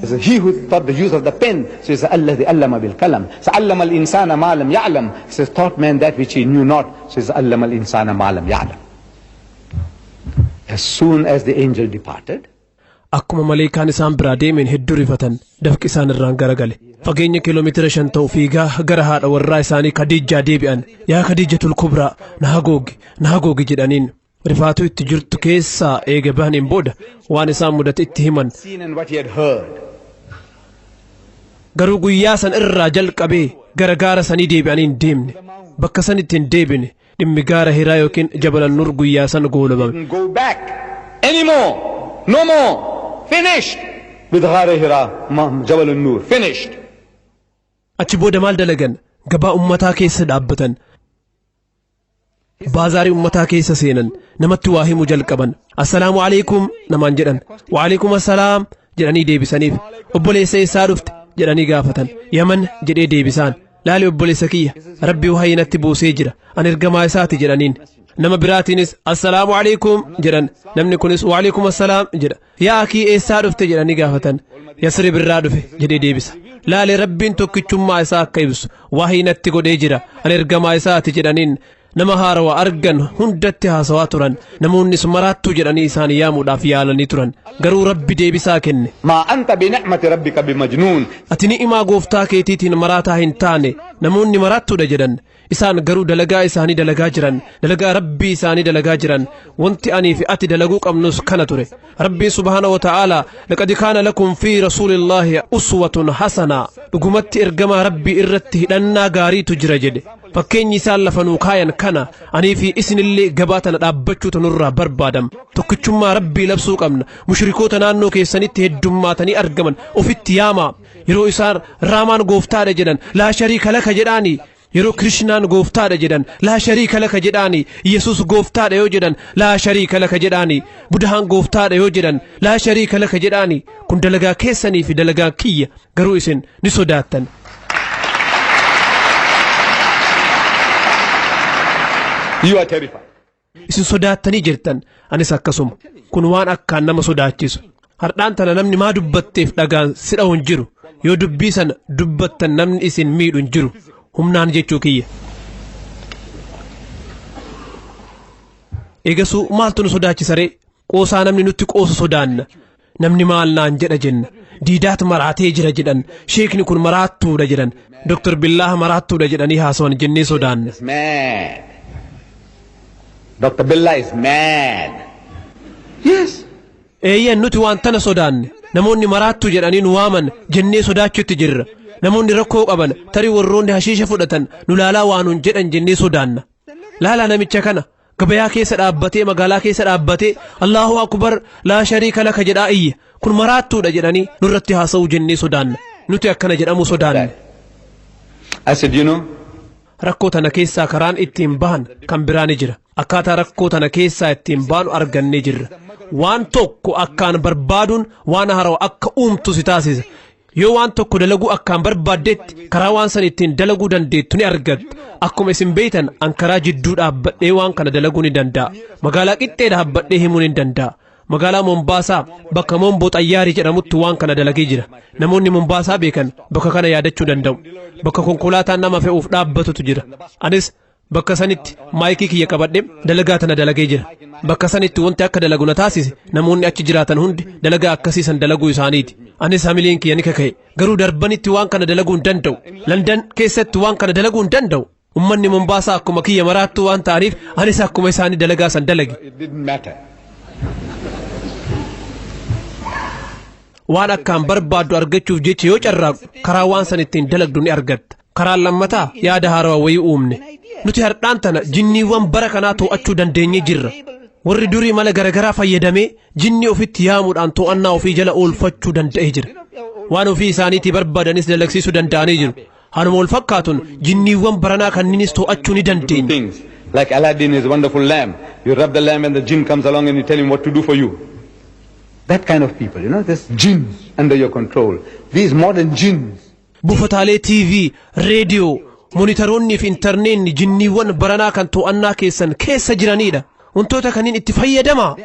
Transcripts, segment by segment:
He says, he who taught the use of the pen. So he says, الذي علم بالقلم. So علم الإنسان ما لم يعلم. He says, taught man that which he knew not. So he says, علم الإنسان ما لم يعلم. As soon as the angel departed, Akkuma maleekaan isaan biraa deemeen hedduu rifatan, dafqi isaan irraan garagale. Fageenya kiiloomeetira 5 ta'u fiigaa gara haadha warraa isaanii Kadiijjaa deebi'an. Yaa Kadiijjatul Kubraa, na hagoogi, na hagoogi jedhaniin. Rifaatuu itti jirtu keessaa eega bahaniin booda waan isaan mudate itti himan. seen and what he had heard. Garuu guyyaa san irraa jalqabee gara gaara sanii deebi'anii hin deemne. Bakka sanitti hin deebine. Dhimmi gaara Hiraa yookiin Jabal Nur guyyaa san goolabame. Didn't go back anymore. No more. Finished with Ghar Hira, Jabal Nur. Finished. Achi booda maal dalagan? Gabaa ummataa keessa dhaabbatan. Baazaarii ummataa keessa seenan. Namatti waa himuu jalqaban. Assalaamu alaikum namaan jedhan. Wa alaikum assalaam jedhanii deebisaniif. Obboleessa eessaa dhufte jedhanii gaafatan. Yaman jedhee deebisaan. Laali obboleessa kiyya, Rabbi wahayii natti buusee jira. Ani ergamaa isaati jedhaniin. Nama biraatiinis assalaamu alaikum jedhan. Namni kunis wa alaikum assalaam jedha. Yaa akii eessaa dhufte jedhanii gaafatan. Yasrib irraa dhufe jedhee deebisa. Laali Rabbiin tokkichummaa isaa akka ibsu wahayii natti godhee jira. Ani ergamaa isaati jedhaniin. Nama haarawaa argan hundatti haasawaa turan. Namoonnis maraattuu jedhanii isaan yaamuudhaaf yaalanii turan. Garuu Rabbi deebisaa kenne. ما أنت بنعمة ربك بمجنون. Ati ni'imaa gooftaa keetiitiin maraataa hin taane. Namoonni maraattuudha jedhan. Isaan garuu dalagaa isaanii dalagaa jiran. Dalagaa Rabbii isaanii dalagaa jiran. Wanti anii fi ati dalaguu qabnus kana ture. Rabbiin subhaana wa ta'aalaa لقد كان لكم في رسول الله أسوة حسنة. Dhugumatti ergamaa Rabbii irratti hidhannaa gaariitu jira jedhe. Fakkeenyi isaan lafa nuu kaayan kana anii fi isinillee gabaa tana dhaabbachuutu nurraa barbaadama. Tokkichummaa Rabbii labsuu qabna. Mushrikoota naannoo keessanitti heddummaatanii argaman ofitti yaamaa. Yeroo isaan Raamaan gooftaadha jedhan لا شريك لك jedhaani. Yeroo Kirishnaan gooftaadha jedhan لا شريك لك jedhaani. Yesus gooftaadha yoo jedhan لا شريك لك jedhaani. Budahaan gooftaadha yoo jedhan لا شريك لك jedhaani. Kun dalagaa keessanii fi dalagaa kiyya. Garuu isin ni sodaattan. You are terrified. Isin sodaattanii jirtan. Anis akkasuma. Kun waan akkaan nama sodaachisu. Hardhaan tana namni maa dubbatteef dhagaan si dha'u hin jiru. Yoo dubbii sana dubbattan namni isin miidhu hin jiru. Humnaan jechuu kiyya. Eegasuu maaltu nu sodaachisa ree? Qoosaa namni nutti qoosu sodaanna. Namni maal naan jedha jenna. Diidaat maraatee jira jedhan. Sheekni kun maraattuudha jedhan. Doktor Billaah maraattuudha jedhanii haasawan jennee sodaanna. Is mad. Dr. Billah is mad. Yes. Eeyyan nuti waan tana sodaanne. Namoonni maraattuu jedhanii nu waaman jennee sodaachuutti jirra. Namoonni rakkoo qaban tarii warroonni hashiisha fudhatan nu laalaa waa nuun jedhan jennee sodaanna. Laalaa namicha kana gabayaa keessa dhaabbatee magaalaa keessa dhaabbatee الله أكبر لا شريك لك jedhaa iyya. Kun maraattuudha jedhanii nurratti haasa'uu jennee sodaanna. Nuti akkana jedhamuu sodaanne. I said, you know, Rakkoo tana keessaa karaan ittiin bahan kan biraa ni jira. Akkaataa rakkoo tana keessaa ittiin baanu argannee jirra. Waan tokko akkaan barbaaduun waan haarawaa akka uumtu si taasisa. Yoo waan tokko dalaguu akkaan barbaaddetti karaa waan san ittiin dalaguu dandeettu ni argatta. Akkuma isin beeytan an karaa jidduu dhaabbadhee waan kana dalaguu ni danda'a. Magaalaa qixxee dhaabbadhee himuu ni danda'a. Magaalaa Mombaasaa bakka Momboo Xayyaarii jedhamutti waan kana dalagee jira. Namoonni Mombaasaa beekan bakka kana yaadachuu danda'u. Bakka konkolaataan nama fe'uuf dhaabbatutu jira. Anis bakka sanitti maayikii kiyya qabadhee dalagaa tana dalagee jira. Bakka sanitti wanti akka dalagu na taasise namoonni achi jiraatan hundi dalagaa akkasii san dalaguu isaaniiti. Anis hamileen kiyya ni kaka'e. Garuu darbanitti waan kana dalaguu hin danda'u. Landan keessatti waan kana dalaguu hin danda'u. Ummanni Mombaasaa akkuma kiyya maraattuu waan ta'aniif anis akkuma isaanii dalagaa san dalage. It didn't matter. Waan akkaan barbaaddu argachuuf jecha yoo carraaqu karaa waan san ittiin dalagdu ni argatta. Karaan lammataa yaada haarawaa wayii uumne. Nuti hardhaan tana jinniiwwan bara kanaa to'achuu dandeenyee jirra. Warri durii mala garagaraa fayyadamee jinni ofitti yaamuudhaan to'annaa ofii jala oolfachuu danda'ee jira. Waan ofii isaaniitii barbaadanis dalagsiisuu danda'anii jiru. Haaluma wal fakkaatuun jinniiwwan baranaa kanniinis to'achuu ni dandeenya. Things like Aladdin, his wonderful lamp. You rub the lamp and the jinn comes along and you tell him what to do for you. That kind of people, this jinns under your control. These modern jinns. Buufataalee TV, reediyoo, monitaroonni fi intarneetni jinniiwwan baranaa kan to'annaa keessan keessa jiranidha. Wantoota kanneen itti fayyadamaa.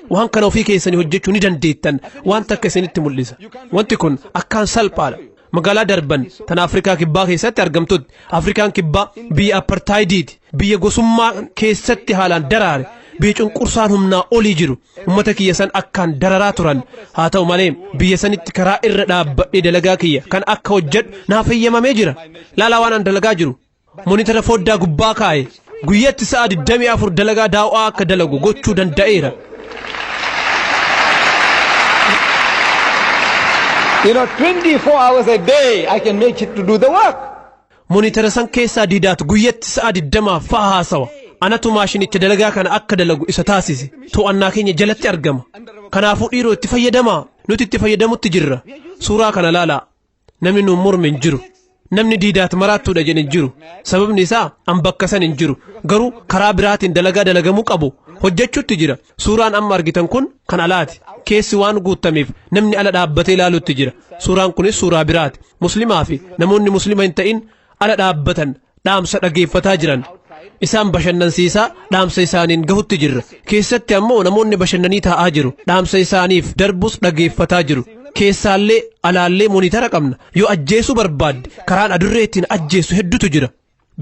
Waan kana ofii keessanii hojjechuu ni dandeettan. Waan takka isinitti mul'isa. Wanti kun akkaan salphaadha. Magaalaa Darban tan Afrikaa Kibbaa keessatti argamtutti, Afrikaan Kibbaa biyya apartaayidiiti, biyya gosummaa keessatti haalaan daraare, biyya cunqursaan humnaa olii jiru. Ummata kiyya san akkaan dararaa turan. Haa ta'u malee, biyya sanitti karaa irra dhaabbadhee dalagaa kiyya kan akka hojjedhu naaf eeyyamamee jira. Laalaa waan an dalagaa jiru. Monitara foddaa gubbaa kaa'e. Guyyatti sa'a 24 dalagaa daaw'aa akka dalagu gochuu danda'eera. 24 hours a day I can make it to do the work. Monitara san keessaa Diidaat guyyatti sa'a 20 fa'a haasawa. Anatu maashinicha dalagaa kana akka dalagu isa taasise. To'annaa keenya jalatti argama. Kanaafuu dhiiroo, itti fayyadamaa. Nuti itti fayyadamutti jirra. Suuraa kana laalaa. Namni nuun morme hin jiru. Namni Diidaat maraattuudha jedhe hin jiru. Sababni isaa an bakka san hin jiru. Garuu karaa biraatiin dalagaa dalagamuu qabu hojjechuutti jira. Suuraan amma argitan kun kan alaati. Keessi waan guuttameef namni ala dhaabbatee ilaaluutti jira. Suuraan kunis suuraa biraati. Muslimaa fi namoonni Muslima hin ta'in ala dhaabbatan dhaamsa dhageeffataa jiran. Isaan bashannansiisaa dhaamsa isaaniin gahutti jirra. Keessatti ammoo namoonni bashannanii taa'aa jiru. Dhaamsa isaaniif darbus dhageeffataa jiru. Keessaallee alaallee monitara qabna. Yoo ajjeesuu barbaadde karaan adurree ittiin ajjeessu hedduutu jira.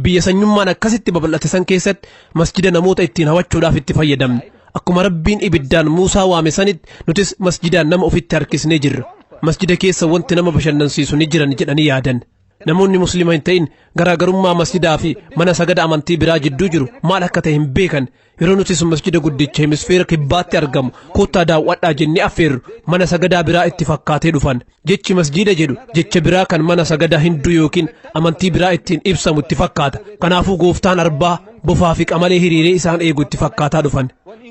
Biyya sanyummaan akkasitti babal'ate san keessatti masjida namoota ittiin hawachuudhaaf itti fayyadamne. Akkuma Rabbiin ibiddaan Muusaa waame sanitti, nutis masjidaan nama ofitti harkisnee jirra. Masjida keessa wanti nama bashannansiisu ni jiran jedhanii yaadan. Namoonni Muslima hin ta'in garaagarummaa masjidaa fi mana sagada amantii biraa jidduu jiru maal akka ta'e hin beekan. Yeroo nutis masjida guddicha hemisfeera kibbaatti argamu kottaa daawwadhaa jennee affeerru, mana sagadaa biraa itti fakkaatee dhufan. Jechi masjida jedhu jecha biraa kan mana sagadaa Hinduu yookiin amantii biraa ittiin ibsamu itti fakkaata. Kanaafuu gooftaan arbaa, bofaa fi qamalee hiriiree isaan eegu itti fakkaataa dhufan.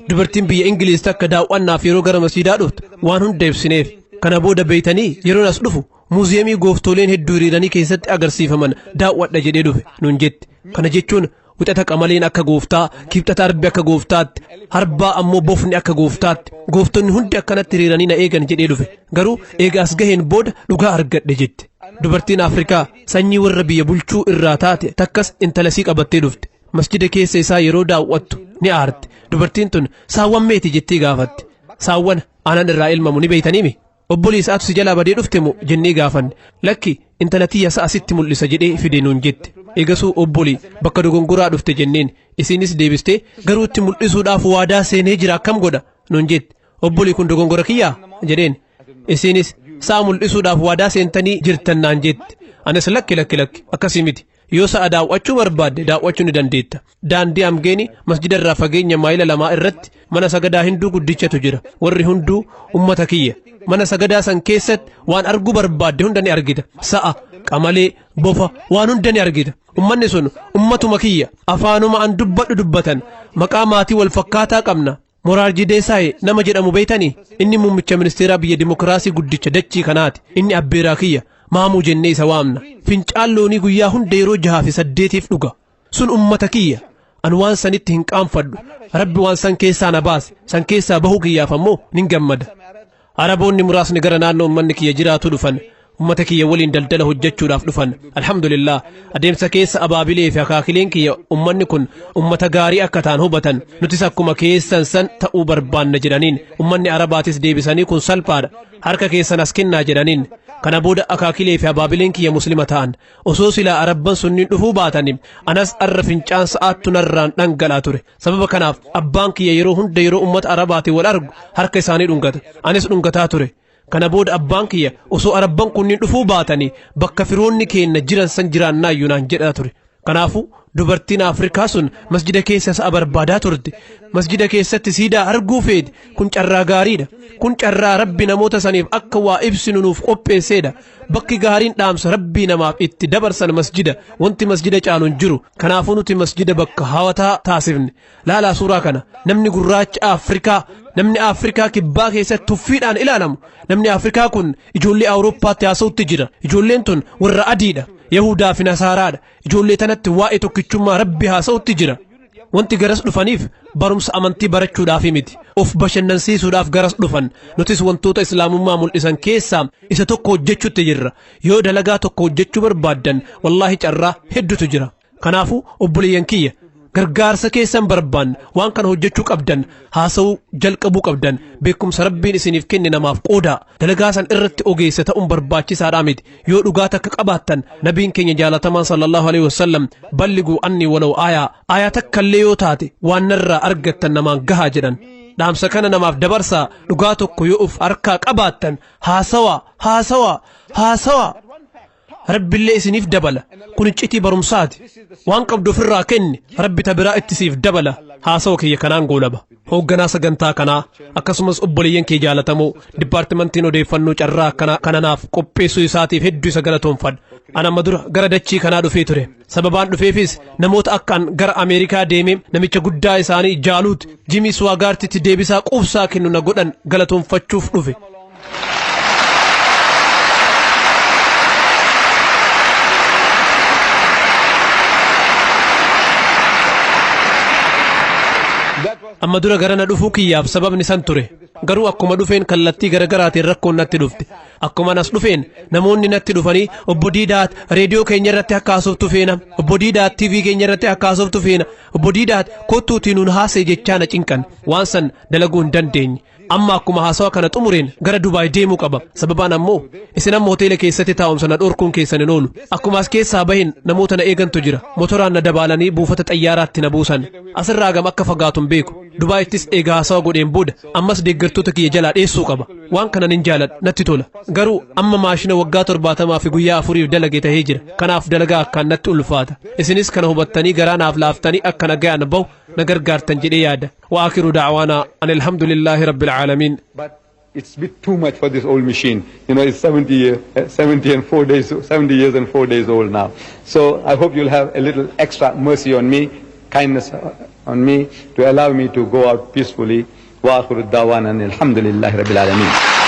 Dubartiin biyya Ingiliiz takka daawwannaaf yeroo gara masjidaa dhuftu waan hunda ibsineef. Kana booda, beeytanii, yeroon as dhufu muuziyeemii gooftooleen hedduu hiriiranii keessatti agarsiifaman daawwadha jedhee dhufe nuun jetti. Kana jechuun Wixata qamaleen akka gooftaa, Kibxata arbi akka gooftaatti, Harbaa ammoo bofni akka gooftaatti, gooftonni hundi akkanatti hiriiranii na eegan jedhee dhufe. Garuu eega as gaheen booda dhugaa argadhe jette. Dubartiin Afrikaa sanyii warra biyya bulchuu irraa taate takkas intala isii qabattee dhufte. Masjida keessa isaa yeroo daawwattu ni aarte. Dubartiin tun saawwan meeti jettee gaafatte. Saawwan aanan irraa elmamu ni beeytaniimi? Obbolii, sa'atu si jalaa badee dhufte moo jennee gaafanne. Lakki, intala tiyya sa'a sitti mul'isa jedhee fide nuun jette. Eegasuu obbolii, bakka dogongoraa dhufte jenneen. Isiinis deebistee, garuu itti mul'isuudhaaf waadaa seenee jira, akkam godha nuun jette. Obbolii, kun dogongora kiyyaa jedheen. Isiinis sa'a mul'isuudhaaf waadaa seentanii jirtan naan jette. Anis lakki, lakki, lakki, akkasii miti. Yoo sa'a daawwachuu barbaadde daawwachuu ni dandeetta. Daandii Amgeeni masjida irraa fageenya maayila 2 irratti mana sagadaa Hinduu guddichatu jira. Warri hunduu ummata kiyya. Mana sagadaa san keessatti waan arguu barbaadde hunda ni argita. Sa'a, qamalee, bofa, waan hunda ni argita. Ummanni sun ummatuma kiyya. Afaanuma an dubbadhu dubbatan. Maqaa maatii wal fakkaataa qabna. Moraarji Deesaayi nama jedhamu beeytanii? Inni muummicha ministeeraa biyya dimokiraasii guddicha dachii kanaati. Inni abbeeraa kiyya. Maamuu jennee isa waamna. Fincaan loonii guyyaa hunda yeroo jahaa fi saddeetiif dhuga. Sun ummata kiyya. An waan sanitti hin qaanfadhu. Rabbi waan san keessaa na baase. San keessaa bahuu kiyyaaf ammoo nin gammada. Araboonni muraasni gara naannoo ummanni kiyya jiraatu dhufan. Ummata kiyya waliin daldala hojjechuudhaaf dhufan. Alhamdulillah, adeemsa keessa abaabilee fi akaakileen kiyya ummanni kun ummata gaarii akka ta'an hubatan. Nutis akkuma keessan san ta'uu barbaanna jedhaniin. Ummanni Arabaatis deebisanii, kun salphaadha. Harka keessan as kennaa jedhaniin. Kana booda akaakilee fi abaabileen kiyya Muslima ta'an. Osoo silaa Arabban sunniin dhufuu baatani, anas arra fincaan sa'aattu narraan dhangalaa ture. Sababa kanaaf abbaan kiyya yeroo hunda yeroo ummata Arabaatiin wal argu harka isaanii dhungata. Anis dhungataa ture. Kana booda abbaan kiyya, osoo Arabban kunniin dhufuu baatanii bakka firoonni keenna jiran san jiraannaayyuu naan jedhaa ture. Kanaafuu dubartiin Afrikaa sun masjida keessa sa'a barbaadaa turte. Masjida keessatti siidaa arguu feeti. Kun carraa gaariidha. Kun carraa Rabbi namoota saniif akka waa ibsinu nuuf qopheesseedha. Bakki gaariin dhaamsa Rabbii namaaf itti dabarsan masjida. Wanti masjida caalu hin jiru. Kanaafuu nuti masjida bakka hawataa taasifne. Laalaa suuraa kana. Namni gurraacha Afrikaa, namni Afrikaa Kibbaa keessatti tuffiidhaan ilaalamu. Namni Afrikaa kun ijoollee Awurooppaatti haasa'utti jira. Ijoolleen tun warra adiidha. Yahudaa fi Nasaaraadha. Ijoollee tanatti waa'ee tokkichummaa Rabbi haasa'utti jira. Wanti garas dhufaniif barumsa amantii barachuudhaaf miti. Of bashannansiisuudhaaf garas dhufan. Nutis wantoota Islaamummaa mul'isan keessaa isa tokko hojjechuutti jirra. Yoo dalagaa tokko hojjechuu barbaaddan, wallaahi carraa hedduutu jira. Kanaafuu obboleeyyan kiyya, Gargaarsa keessan barbaanna. Waan kana hojjechuu qabdan, haasa'uu jalqabuu qabdan. Beekumsa Rabbiin isiniif kenne namaaf qoodaa. Dalagaa san irratti ogeessa ta'uun barbaachisaadhaa miti. Yoo dhugaa takka qabaattan, nabiin keenya jaalatamaan sallallahu alaihi wasallam balliguu anni walaw aayaa, aayaa takka illee yoo taate waan narraa argattan namaan gahaa jedhan. Dhaamsa kana namaaf dabarsaa. Dhugaa tokko yoo uf harkaa qabaattan, haasawaa, haasawaa, haasawaa. Rabbillee isiniif dabala. Kun iccitii barumsaati. Waan qabdu ofirraa kenni, Rabbi ta biraa itti siif dabala. Haasawa kiyya kanaan goolaba. Hoogganaa sagantaa kanaa akkasumas obboleeyyan kee jaalatamoo, dipaartimantiin odeeffannoo carraa akkanaa kana naaf qopheessuu isaatiif hedduu isa galatoomfadha. An amma dura gara dachii kanaa dhufee ture. Sababaan dhufeefis namoota akkaan gara Ameerikaa deemee namicha guddaa isaanii Jaaluut Jimii Suwaagaartitti deebisaa quubsaa kennu na godhan galatoomfachuuf dhufe. Amma dura gara na dhufuu kiyyaaf sababni san ture. Garuu akkuma dhufeen kallattii garagaraatiin rakkoon natti dhufte. Akkuma as dhufeen namoonni natti dhufanii, "Obbo Diidaat, reediyoo keenya irratti akka haasoftu feena. Obbo Diidaat, TV keenya irratti akka haasoftu feena. Obbo Diidaat, kottuutii nuun haasa'e," jechaa na cinqan. Waan san dalaguu hin dandeenye. Amma akkuma haasawa kana xumureen gara Dubaay deemuu qaba. Sababaan ammoo isin amma hoteela keessatti taa'umsa na dhorkuun keessan hin oolu. Akkuma as keessaa bahin namoota na eegantu jira. Motoraan na dabaalanii buufata xayyaaraatti na buusan. Asirraa gam akka fagaatu hin beeku. Dubaayittis eega haasawa godheen booda ammas deeggartoota kiyya jalaa dheessuu qaba. Waan kana nin jaaladha, natti tola. Garuu amma maashina waggaa 70 fi guyyaa afuriif dalage tahee jira. Kanaaf dalagaa akkaan natti ulfaata. Isinis kana hubattanii garaa naaf laaftanii akka nagayaan bahu na gargaartan jedhee yaada. Wa aakiru da'waanaa ani alhamdulillaahi rabbil aalamiin. But it's a bit too much for this old machine. It's 70, year, 70 and 4 days, 70 years and 4 days old now. So I hope you'll have a little extra mercy on me, kindness on me, to allow me to go out peacefully. وآخر الدعوانا أن الحمد لله رب العالمين.